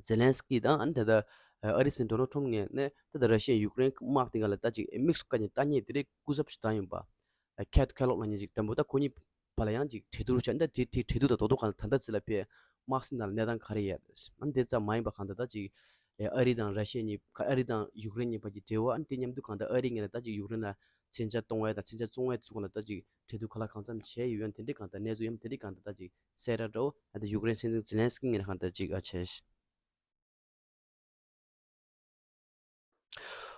ཛེ་ལན་སི་ཀི་དང་ཨ་ནི་ད་ལྟ་ཨ་རི་སྲིད་འཛིན་ཌོ་ནལ་ཊམ་ངོས་ནས་ད་ལྟ་ར་ཤི་ཡ་ཡུཀ་རེན་དམག་དེ་ག་ལ་ད་ཅིག་དམིགས་སུ་བཀར་ནས་ལྟ་མཁན་དེ་འདྲའི་སྐུ་ཚབ་ཞིག་བཏང་ཡོད་པ། ཁེ་ཐི་ཁེ་ལོག་ལབ་མཁན་ཅིག་དང་པོ་ད་ཁོ་གཉིས་བར་ལ་ཡང་ཅིག་གྲོས་བསྡུར་བྱས་ད་དེ་དེ་གྲོས་བསྡུར་དང་རྡོག་རྡོག་གང་ལ་ད་ལྟ་ཚེ་ལ་ཕེབས་དམག་སྲིད་ནང་ལ་གནས་སྟངས་ག་རེ་ཡོད་རེད། ཨ་ནི་དེ་ཙམ་མ་ཡིན་པ་གང་ལྟར་ད་ཅིག་ཨ་རི་དང་ར་ཤི་ཡ་གཉིས་ཨ་རི་དང་ཡུཀ་རེན་གཉིས་བར་གྱི་འབྲེལ་བ་ཨ་ནི་དེ་མཉམ་དུ་གང་ལྟར་ཨ་རི་ངོས་ནས་ད་ཅིག་ཡུཀ་རེན་ལ་མཚོན་ཆ་གཏོང་བ་དང་མཚོན་ཆ་བཙོང་བའི་ཚུལ་ལ་ད་ཅིག་གྲོས་བསྡུར་ག་ལ་གང་འཚམ་བྱས་ཡོད་ཡང་དེ་འདྲའི་གང་ལྟར་གནས་ཚུལ་ཡང་དེ་འདྲའི་གང་ལྟར་ད་ཅིག་གསལ་བསྒྲགས་འདྲ་བོ་ཨ་ད་ཡུཀ་རེན་སྲིད་འཛིན་ཛེ་ལན་སི་ཀི་ངོས་ནས་གང་ལྟར་ཅིག་ཨ་བྱས།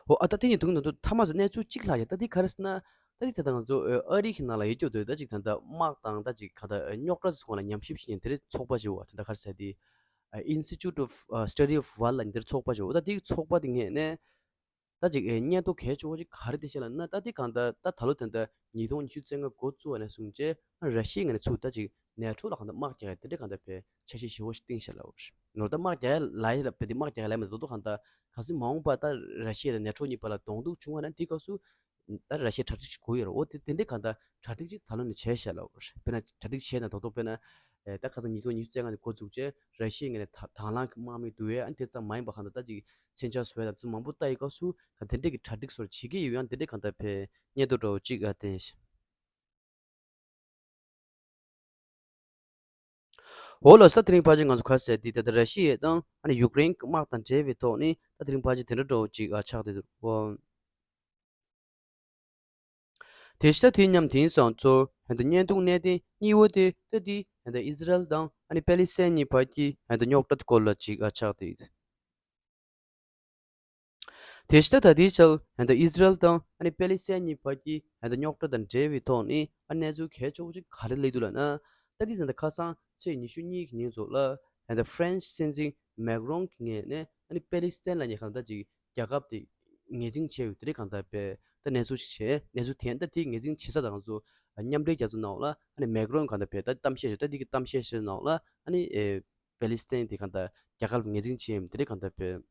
འོ་ཨ་ད་དེ་ཡིན་དུས་ང་ཚོ་མཐའ་མ་ཚོ་གནས་ཚུལ་གཅིག་ལྷག་ཡ་ད་དེ་ག་རེ་ཟེར་ན། ད་དེ་ད་ལྟ་ང་ཚོ་ཨ་རི་གི་ནང་ལ་ཡོད་རྒྱུ་དེ་ད་ཅིག་ད་ལྟ་དམག་དང་ད་ཅིག་ག་ད་རྙོག་དྲ་ཚོ་སྒང་ལ་ཉམས་ཞིབ་བྱེད་མཁན་དེ་འདྲའི་ཚོགས་པ་ཞིག་ཡོད་པ། ད་ལྟ་ག་རེ་ཟེར་དེ་Institute of Study of War ལབ་མཁན་དེ་འདྲའི་ཚོགས་པ་ཞིག་ཡོད། འོ་ད་དེ་གི་ཚོགས་པ་དེ་ངོས་ནས་ད་ཅིག་ཨེ་སྙན་ཐོ་གལ་ཆེ་བ་ཅིག་ག་རེ་བསྡད་ཤག་ལབ་ན། ད་དེ་གང་ལྟར་ད་ད་ལོ་ད་ལྟ་ཉིས་སྟོང་ཉི་ཤུ་རྩ་ལྔ་འགོ་བཙུགས་པ་ནས་བཟུང་བྱས་ཨ་ར་ཤི་ཡའི་ངོས་ནས་ཚུར་ད་ཅིག་ནེ་ཊོ་ལ་གང་ལྟར་དམག་རྒྱག་ཡ་དེ་འདྲ་གང་ལྟར་དཔེ་འཆར་གཞི་ཞེ་པོ་ཞིག་བཏིང་བཞག་ལབ་པ་རེད། ནོར་ད་དམག་རྒྱག་ཡ་ལབ་ཡ་ལབ་དཔེ་དེ་དམག་རྒྱག་ཡ་ལབ་མེད་དོ་དོ་གང་ལྟར་གལ་སྲིད་མ་འོངས་པ་ད་ར་ཤི་ཡ་དང་ནེ་ཊོ་གཉིས་བར་ལ་གདོང་ཐུག་བྱུང་བ་ན་དེའི་སྐབས་སུ་ད་ར་ཤི་ཡ་གྲ་སྒྲིག་ཅིག་དགོས་ཡོད་རེད། འོ་དེ་དེ་འདྲའི་གང་ལྟར་གྲ་སྒྲིག་ཅིག་ད་ལོ་ནས་བྱས་བཞག་ལབ་པ་རེད། དཔེར་ན་གྲ་སྒྲིག་བྱས་ན་དོ་དོ་དཔེར་ན་ཨེ་ད་ཁ་སང་ཉིས་སྟོང་ཉི་ཤུ་རྩ་ལྔ་ནས་འགོ་བཙུགས་བྱས་ར་ཤི་ཡའི་ངོས་ནས་ད་དང་བླངས་ཀྱི་དམག་མི་བསྡུ་ཡས་ཨ་ནི་དེ་ཙམ་མ་ཡིན་པ་གང་ལྟར་ད་ཅིག་མཚོན་ཆ་བཟོ་ཡ་དང་ཚུལ་མང་པོ་ལྟ་ཡི་སྐབས་སུ་ག་དེ་འདྲས་ཀྱི་གྲ་སྒྲིག་སོགས་བྱེད་ཀྱི་ཡོད་ཡང་དེ་འདྲས་གང་ལྟར་དཔེ་སྙན་ཐོ་འདྲ་བོ་གཅིག་ཨ་བསྟན་ཤག་འོ་ལགས་སོ། དེ་རིང་ཕལ་ཆེར་ང་ཚོ་ག་ཟེར་དེ་ད་ལྟ་ར་ཤི་ཡ་དང་ཨ་ནི་ཡུཀ་རེན་གྱི་དམག་དང་འབྲེལ་བའི་ཐོག་ནས་ད་དེ་རིང་ཕལ་ཆེར་དེ་འདྲ་འདྲ་བོ་གཅིག་ཨ་ཆགས་བསྡད་འདུག་འོ། དེ་ཕྱི་ད་དེ་མཉམ་དེང་སང་ཚོ་ཧན་ད་བརྙན་ཐུང་གནད་དོན་གཉིས་པོ་དེ་ད་དེ་ཧན་ད་ཨི་ཟི་རལ་དང་ཨ་ནི་པེ་ལི་སི་ཐན་གཉིས་བར་གྱི་ཧན་ད་རྙོག་དྲ་སྐོར་ལ་ཅིག་ཨ་ཆགས་ཏེ། དེ་ཕྱི་ད་ད་དེའི་ཆར་ཧན་ད་ཨི་ཟི་རལ་དང་ཨ་ནི་པེ་ལི་སི་ཐན་གཉིས་བར་གྱི་ཧན་ད་རྙོག་དྲ་དང་འབྲེལ་བའི་ཐོག་ནས་ཨ་གནས་ཚུལ་གལ་ཆེ་བོ་ཅིག་ག་རེ་སླེབས་འདུག་ལབ་ན། ད་དེ་ད་ད་ཁ་སང་ཚེས་ཉི་ཤུ་གཉིས་ཀྱི་ཉིན་ཚོ་ལ་ཧན་ད་ཧྥ་རན་སི་སྲིད་འཛིན་མེག་རོན་གྱི་ངོས་ནས་ཨ་ནི་པེ་ལི་སི་ཐན་ལ་ཉེ་ཁ་ད་ཅིག་རྒྱལ་ཁབ་དེ་ངོས་འཛིན་བྱས་ཡོད་དེ་རེད། གང་ལྟར་པས་ད་གནས་ཚུལ་ཞིག་བྱས་གནས་ཚུལ་དེ་ད་དེ་ངོས་འཛིན་བྱེད་ས་དང་ང་ཚོ་མཉམ་འབྲེལ་རྒྱལ་ཚོགས་ནང་ལ་ཨ་ནི་མེག་རོན་གང་ལྟར་པས་ད་གཏམ་བཤད་བྱས་ད་དེ་གི་གཏམ་བཤད་བྱས་ནང་ལ་ཨ་ནི་ཨེ་པེ་ལི་སི་ཐན་དེ་གང་ལྟར་རྒྱལ་ཁབ་ངོས་འཛིན་བྱས་ཡོད་དེ་རེད། གང་ལྟར་པས་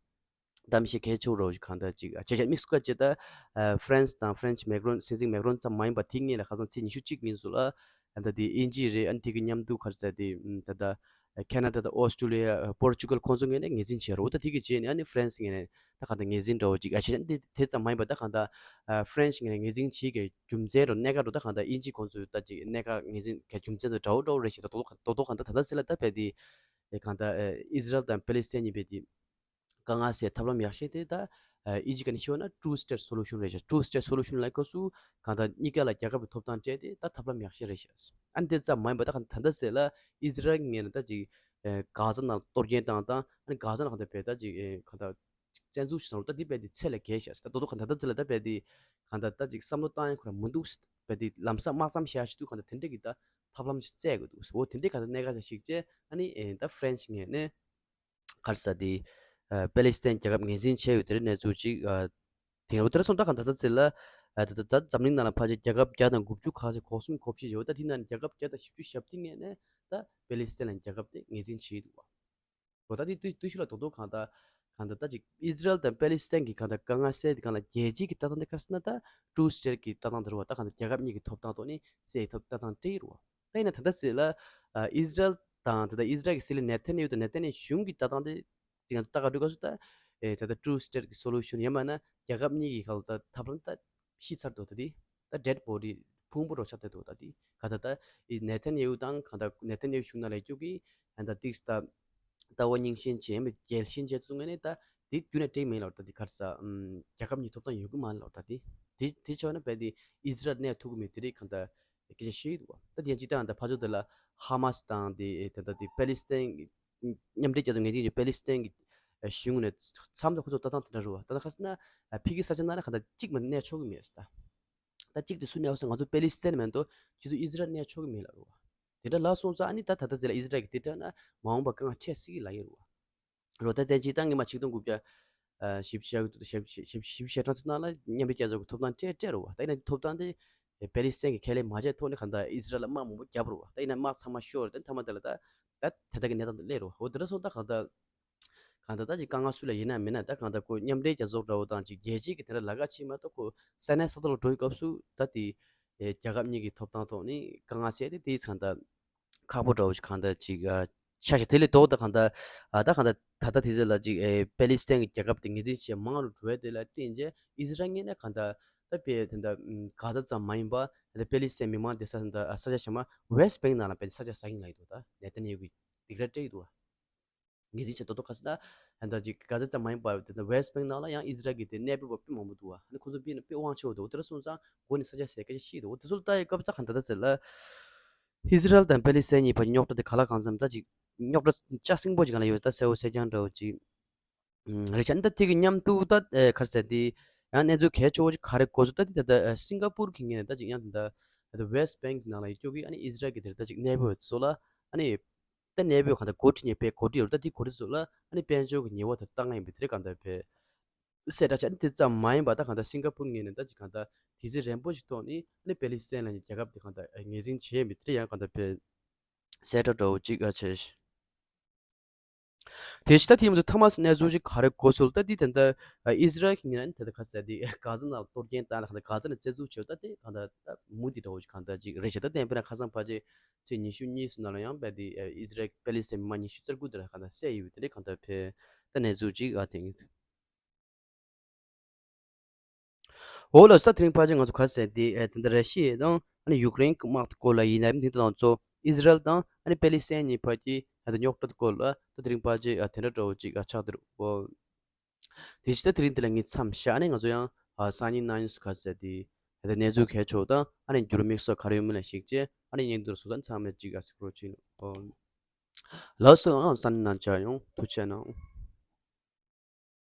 གཏམ་བཤད་གལ་ཆེ་བོ་རོ་ཞིག་གང་ལྟར་ཅིག་བྱས་བྱས་དམིགས་སུ་བཀར་བྱས་ད་ཨ་ཧྥ་རན་སི་དང་ཧྥ་རན་སི་མེག་རོན་སྲིད་འཛིན་མེག་རོན་ཙམ་མ་ཡིན་པ་དེ་སྔོན་ལ་ཁ་སང་ཚེས་ཉི་ཤུ་གཅིག་ཉིན་སུ་ལ་ད་ལྟ་དེ་དབྱིན་ཇི་རེད། ཨ་ནི་དེ་གི་མཉམ་དུ་ག་རེ་ཟེར་དེ་ད་ལྟ་ཁེ་ན་ཌ་དང་ཨོ་སི་ཀྲུ་ལི་ཡ་པོར་ཅུ་གལ་ཁོང་ཚོ་ངོས་ནས་ངོས་འཛིན་བྱས་རོགས། ད་དེ་གི་རྗེས་ནས་ཨ་ནི་ཧྥ་རན་སི་ངོས་ནས་ད་གང་ལྟར་ངོས་འཛིན་འདྲ་བོ་ཅིག་ཨ་བྱས་ནས་དེ་དེ་ཙམ་མ་ཡིན་པ་ད་གང་ལྟར་ཧྥ་རན་སི་ངོས་ནས་ངོས་འཛིན་བྱེད་ཀྱི་རྒྱུ་མཚན་རོ་གནད་འགག་རོ་ད་གང་ལྟར་དབྱིན་ཇི་ཁོང་ཚོས་ད་ཅིག་གནད་འགག་ངོས་འཛིན་གྱི་རྒྱུ་མཚན་དང་འདྲ་བོ་འདྲ་བོ་རེད་ཞེས་ད་དོ་དོ་དོ་དོ་གང་ལྟར་ད་ལྟ་ཟེར་ལ་ད་བས་དེ་གང་ལྟར་ཨི་ཟི་རལ་དང་པེ་ལི་སི་ཐན་གཉིས་བས་དེ་དཀའ་ངལ་སེལ་ཐབས་ལམ་ཡག་ཤོས་དེ་ད་ཨ་དབྱིན་ཇི་སྐད་ནས་ཤོད་ན་two state solution རེད་ཤག two state solution ལབ་སྐབས་སུ་གང་ལྟར་གཉིས་ཀ་ལ་རྒྱལ་ཁབ་ཀྱི་ཐོབ་ཐང་སྤྲད་དེ་ད་ཐབས་ལམ་ཡག་ཤོས་རེད་ཤག་ཨ་ནི་དེ་ཙམ་མ་ཡིན་པ་ད་གང་ད་ལྟ་ཟེར་ལ་ཨི་ཟི་རལ་ངོས་ནས་ད་ཅིག་ཨ་གྷ་ཟ་ནང་གཏོར་སྐྱོན་བཏང་དང་ཨ་ནི་གྷ་ཟ་ནང་གང་ལྟར་བས་ད་ཅིག་ཨ་གང་ལྟར་བཙན་འཛུལ་ཞིག་བཟོ་རུ་ད་འདི་བས་དེ་ཚད་ལས་བརྒལ་ཤག་ད་དོ་དོ་གང་ད་ལྟ་ཟེར་ལ་ད་བས་དེ་གང་ལྟར་ད་ཅིག་བསམ་བློ་བཏང་ཡ་ཁོ་རང་མི་འདུག་བས་དེ་ལམ་སང་དམག་མཚམས་བཞག་ཤི་དུས་གང་ལྟར་དེ་འདྲས་ཀྱི་ད་ཐབས་ལམ་ཞིག་བཙལ་དགོས་འདུག་འོ་དེ་འདྲས་གང་ལྟར་གནད་འགག་ཅིག་བྱས་བྱས་ཨ་ནི་ཨེ་ད་ཧྥ་རན་སི་ངོས་ནས་ག་རེ་ཟེར་དེ་ཨ་པེ་ལི་སི་ཐན་རྒྱལ་ཁབ་ངོས་འཛིན་བྱས་ཡོད་དེ་རིང་གནས་ཚུལ་ཅིག་ཨ་དེང་རབས་དེ་རིང་སོང་ད་གང་ད་ལྟ་ཚེ་ལ་ཨ་ད་ད་ད་འཛམ་གླིང་ནང་ལ་ཕལ་ཆེར་རྒྱལ་ཁབ་བརྒྱ་དང་དགུ་བཅུ་ཁ་ཤས་གོ་གསུམ་གོ་བཞི་ཡོད། ད་དེ་ནང་ནས་རྒྱལ་ཁབ་བརྒྱ་དང་བཞི་བཅུ་ཞེ་བདུན་ངོས་ནས་ད་པེ་ལི་སི་ཐན་ལ་རྒྱལ་ཁབ་དེ་ངོས་འཛིན་བྱས་འདུག་བ། འོ་ད་དེ་དུས་དུས་ཤིག་ལ་རྡོག་རྡོག་གང་ད་ གང་ལྟར་ད་ཅིག་ཨི་ཟི་རལ་དང་པེ་ལི་སི་ཐན་གྱི་གང་ལྟར་དཀའ་ངལ་སེལ་ཏེ་གང་ལ་རྒྱལ་སྤྱིའི་གི་ལྟ་སྟངས་དེ་ག་རེ་ཟེར་ན་ད་ཊུ་སི་ཊེཊ་གི་ལྟ་སྟངས་དེ་རེད་བ། ད་གང་ལྟར་རྒྱལ་ཁབ་གཉིས་ཀྱི་ཐོབ་ཐང་ཐོག་ནས་སེལ་ཡས་ཐབས་ལྟ་སྟངས་དེ་རེད་བ། ད་ཡིན་ན་ད་ལྟ་ཟེར་ལ་ཨི་ཟི་རལ་དང་ད་ལྟ་ཨི་ཟི་རལ་གྱི་སྲིད་བློན་ནེ་ཐན་ཡ་ཧུ་དང་ནེ་ཐན་ཡ་ཧུ་གཞུང་གི་ལྟ་སྟངས་དེ་དེ་ང་ཚོ་ལྟ་ག་འགྲོ་སྐབས་སུ་ད་ཨེ་ད་ལྟ་ཊུ་སི་ཊེཊ་གི་སོ་ལུ་ཤན་ཡང་མིན་ན་རྒྱལ་ཁབ་གཉིས་ཀྱི་ཁ་ལ་ད་ཐབས་ལམ་ད་ཤི་ཚར་འདུག་ད་དེ་ད་ཌེཌ་བོ་ཌི་ཕུང་པོ་རོ་ཆགས་བསྡད་འདུག་ད་དེ་ག་ད་ད་ཨི་ནེ་ཐན་ཡ་ཧུ་དང་ག་ད་ནེ་ཐན་ཡ་ཧུ་གཞུང་ནང་ལ་ཡོད་རྒྱུ་གི་ཨ་ད་ཏིག་ད་ལྟ་བ་རྙིང་ཞེན་བྱས་མི་རྒྱལ་ཞེན་བྱས་སོང་ངས་ནི་ད་དེ་རྒྱུ་ནས་འགྲིག་མེད་ལོ། ད་དེ་ག་རེ་ཟ་ཨམ་རྒྱལ་ཁབ་གཉིས་ཐོབ་ཐང་ཡོད་གི་མ་ལོ། ད་དེ་དེ་དེ་ཆོག་ན་བས་དེ་ཨི་ཟི་རལ་གནས་ཐུབ་གི་མེད་དེ་རེད་ག་ད་སྐད་ཆ་བཤད་ཀྱི་འདུག་ད་དེ་ཡང་ཅི་ལྟར་ད་ཕར་ཕྱོགས་དེ་ལ་ཧ་མ་སི་དང་དེ་ད་ད་དེ་པེ་ལི་སི་ཐན་གྱི་མཉམ་འབྲེལ་རྒྱལ་ཚོགས་ངེས་ཅན་གྱི་པེ་ལི་སི་ཐན་གྱི་གཞུང་ནས་མཚམས་དང་ཁོ་ཚོ་ལྟ་སྟངས་དེ་འདྲ་རུ་བ། ད་ལྟ་ཁ་སང་ན་ཕི་གི་ས་ཆ་ནང་ལ་ག་ད་གཅིག་མ་གནས་ཆོག་གི་མེད་ཟེར། ད་ད་གཅིག་དེ་སུ་གནས་བ་ཟེར་ང་ཚོ་པེ་ལི་སི་ཐན་མེད་དོ་ཁྱེད་ཚོ་ཨི་ཟི་རལ་གནས་ཆོག་གི་མེད་ལ་རུ་བ། དེ་འདྲ་ལ་སོང་ཙང་ཨ་ནི་ད་ད་ལྟ་དེ་ལ་ཨི་ཟི་རལ་གྱི་དེ་འདྲ་ན་མ་འོངས་པ་དཀའ་ངལ་འཕྲད་སྲིད་ཀྱི་ལ་ཡིན་རུ་བ། རོ་ད་དེ་ཅི་ད་ངེས་མ་ཆིག་སྟོང་དགུ་བརྒྱ་ཞེ་བཞི་ཞེ་བཞི་ཞེ་བཞི་ཞེ་གྲངས་ཚོ་ནང་ལ་མཉམ་འབྲེལ་རྒྱལ་ཚོགས་ཀྱི་ཐོབ་ཐང་སྤྲད་སྤྲད་རུ་བ། ད་ཡིན་ན་ཐོབ་ཐང་དེ་པེ་ལི་སི་ཐན་གྱི་ཁས་ལེན་མ་བྱས་ཐོག་ནས་ག་ད་ཨི་ཟི་རལ་ལ་དམག་མང་པོ་བརྒྱབ་རུ་བ། ད་ཡིན་ན་དམག་ཚང་མ་ཤོར་རེད། ད་མཐའ་མ་དེ་ལ་ད་ད་དེ་དག་གི་གནས་སྟངས་དེ་སླེབས་རུ་བ། འོ་དེ་འདྲ་སོང་ད་ག་ད་གང་ལྟར་ད་ཅིག་དཀའ་ངལ་སུ་ལ་ཡིན་ན་མིན་ན་ད་གང་ལྟར་ཁོ་མཉམ་འབྲེལ་རྒྱལ་ཚོགས་འདྲ་བོ་དང་ཅིག་རྒྱལ་སྤྱིའི་གི་དེ་འདྲ་ལ་ཁ་ཕྱེ་མ་གཏོགས་ཁོ་ས་གནས་ས་ཐོག་ལ་འགྲོ་ཡི་སྐབས་སུ་ད་དེ་ཨེ་རྒྱལ་ཁབ་གཉིས་ཀྱི་ཐོབ་ཐང་ཐོག་ནས་དཀའ་ངལ་སེལ་ཏེ་དེ་གང་ལྟར་ཁག་པོ་འདྲ་བོ་ཞིག་གང་ལྟར་ཅིག་ཨ་ཆགས་ཤག་དེ་ལས་ལྡོག་ད་གང་ལྟར་ཨ་ད་གང་ལྟར་ད་ལྟ་དེ་ཚོ་ལ་ཅིག་ཨེ་པེ་ལི་སི་ཐན་གྱི་རྒྱལ་ཁབ་དེ་ངོས་འཛིན་བྱེད་མང་རུ་འགྲོ་བའི་དེ་ལ་བརྟེན་རྗེས་ཨི་ཟི་རལ་ངོས་ནས་གང་ལྟར་ད་དཔེ་དེ་འདྲ་གྷ་ཛ་ཙམ་མ་ཡིན་པ་ད་པེ་ལི་སི་ཐན་མི་མང་བསྡད་ས་དེ་འདྲ་ས་ཆ་གཞན་མ་ཝེ་སི་ཊི་བེང་ནང་ལ་དཔེ་ས་ཆ་བཟའ་གི་ལ་ཡིན་འདུག་ད་ནེ་ཐན་ཡ་ཧུ་གི་སྡིགས་ར་སྤྲད་ཀྱི་འདུག་བ། ངེས་ཅན་ཆེ་ཏོག་ཏོག་ག་ཟེར་ན་ད་ཅིག་གྷ་ཛ་ཙམ་མ་ཡིན་པ་དེ་ད་ཝེ་སི་ཊི་བེང་ནང་ལ་ཡང་ཨི་ཟི་རལ་གྱི་དེ་གནས་སྤོས་པ་དཔེ་མང་པོ་འདུག་བ། ཨ་ནི་ཁོ་ཚོ་དཔེ་དཔེ་དབང་ཆེ་བོ་འདུག་དེ་འདྲ་སོང་ཙང་འགོ་ནས་ས་ཆ་ཟེར་སྐད་ཆ་བཤད་འདུག་དེ་ཚོ་ལ་ལྟ་ཡི་སྐབས་ཙ་ག་ད་ད་ཟེར་ལ་ཨི་ཟི་རལ་དང་པེ་ལི་སི་ཐན་གཉིས་བར་རྙོག་དྲ་དེ་ག་ལ་གང་འཚམ་ད་ཅིག་རྙོག་དྲ་ལྕགས་སྲིན་པོ་ཅིག་གང་ལ་ཡོད་ད་གསལ་བོ་གསལ་རྐྱང་འདྲ་བོ་ཅིག་རེད་ཤག་ཨ་ནི་ད་དེ་གི་མཉམ་དུ་ད་ག་རེ་ཟེར་དེ་ཡང་གནས་ཚུལ་གལ་ཆེ་བོ་ཅིག་ག་རེ་གོ་སོང་ད་དེ་ད་ད་སིང་ག་པུར་གི་ངོས་ནས་ད་ཅིག་ཡང་དེ་ད་ད་ཝེ་སི་ཊི་བེང་གི་ནང་ལ་ཡོད་རྒྱུ་གི་ཨ་ནི་ཨི་ཟི་རལ་གྱི་དེ་ད་ཅིག་གནས་སྤོས་ཚོ་ལ་ཨ་ནི། ད་གནས་སྤོས་གང་ལྟར་འགོ་ཁྲིད་ནས་དཔེ་གོ་སྒྲིག་ཡོད་ད་དེ་གོ་སྒྲིག་ཚོ་ལ་ཨ་ནི་དཔལ་འབྱོར་གྱི་ཉེས་པ་དེ་བཏང་ཡིན་པའི་དེ་རིགས་གང་ལྟར་དཔེ་གསལ་བསྒྲགས་བྱས། ཨ་ནི་དེ་ཙམ་མ་ཡིན་པ་ད་གང་ལྟར་སིང་ག་པུར་ངོས་ནས་ད་ཅིག་གང་ལྟར་དུས་ཚོད་རན་པོ་ཞིག་ཐོག་ནས་ཨ་ནི་པེ་ལི་སི་ཐན་ལ་རྒྱལ་ཁབ་དེ་གང་ལྟར་ངོས་འཛིན་བྱས་ཡིན་པའི་དེ་རིགས་ཡང་གང་ལྟར་དཔེ་གསལ་བསྒྲགས་འདྲ་བོ་ཅིག་ཨ་བྱས། དེ་བཞིན་ད་དེ་མ་ཚད་ཐ་མ་གནས་ཚུལ་ཅིག་ག་རེ་གོ་སོང་ད་དེ་ད་ལྟ་ཨི་ཟི་རལ་གྱི་ངོས་ནས་ད་ལྟ་ག་ཟེར་དེ་གྷ་ཛ་ནང་ལ་གཏོར་སྐྱོན་བཏང་ལ་གང་ལྟར་གྷ་ཛ་ནས་བཙན་འཛུལ་བྱས་ད་དེ་གང་ལྟར་ད་མུ་མཐུད་འདྲ་བོ་ཅིག་གང་ལྟར་ཅིག་རེད་ཤག་ད་དེ་ཡིན་པས་ན་ཁ་སང་ཕལ་ཆེར་ཚེས་ཉི་ཤུ་གཉིས་སུ་ནང་ལ་ཡང་བས་དེ་ཨི་ཟི་རལ་པེ་ལི་སི་ཐན་མི་མང་ཉི་ཤུ་རྩ་དགུ་དེ་ལ་གང་ལྟར་བསད་ཡོད་པའི་དེ་འདྲའི་གང་ལྟར་ཕེ་ད་གནས་ཚུལ་ཅིག་ཨ་དེ་ཡིན། འོ་ལགས་སོ། ད་དེ་རིང་ཕལ་ཆེར་ང་ཚོ་ག་རེ་ཟེར་དེ་ཨ་དེ་འདྲ་ར་ཤི་ཡ་དང་ཨ་ནི་ཡུཀ་རེན་གྱི་དམག་དེ་སྐོར་ལ་ཡིན་ནའི་དེ་དང་གཙོ་ཨི་ཟི་རལ་དང་ཨ་ནི་པེ་ལི་སི་ཐན་གཉིས་བར་གྱི་ཨ་དེ་རྙོག་དྲ་དེ་སྐོར་ལ་ད་དེ་རིང་ཕལ་ཆེར་ཨ་དེ་འདྲ་འདྲ་བོ་ཅིག་ཨ་ཆགས་བསྡད་འདུག་འོ། དེ་བཞིན་ད་དེ་རིང་འདི་ལ་ངས་མཚམས་བཞག་ཨ་ནི་ང་ཚོ་ཡང་ཨ་སང་ཉིན་གནངས་ཉིན་སུ་ག་ཟེར་དེ་ད་གནས་ཚུལ་གལ་ཆེ་བ་དང་ཨ་ནི་འགྱུར་མིག་སོགས་ག་རེ་ཡོད་མེད་ལ་གཞིགས་བྱས་ཨ་ནི་བརྙན་ཐུང་སོགས་ད་ཚང་མས་ཅིག་ཨ་གཟིགས་རོགས་བྱེད་ཨོ། ལགས་སོ། ཨང་སང་ཉིན་ནང་མཇལ་ཡོང་། ཐུགས་རྗེ་གནང་།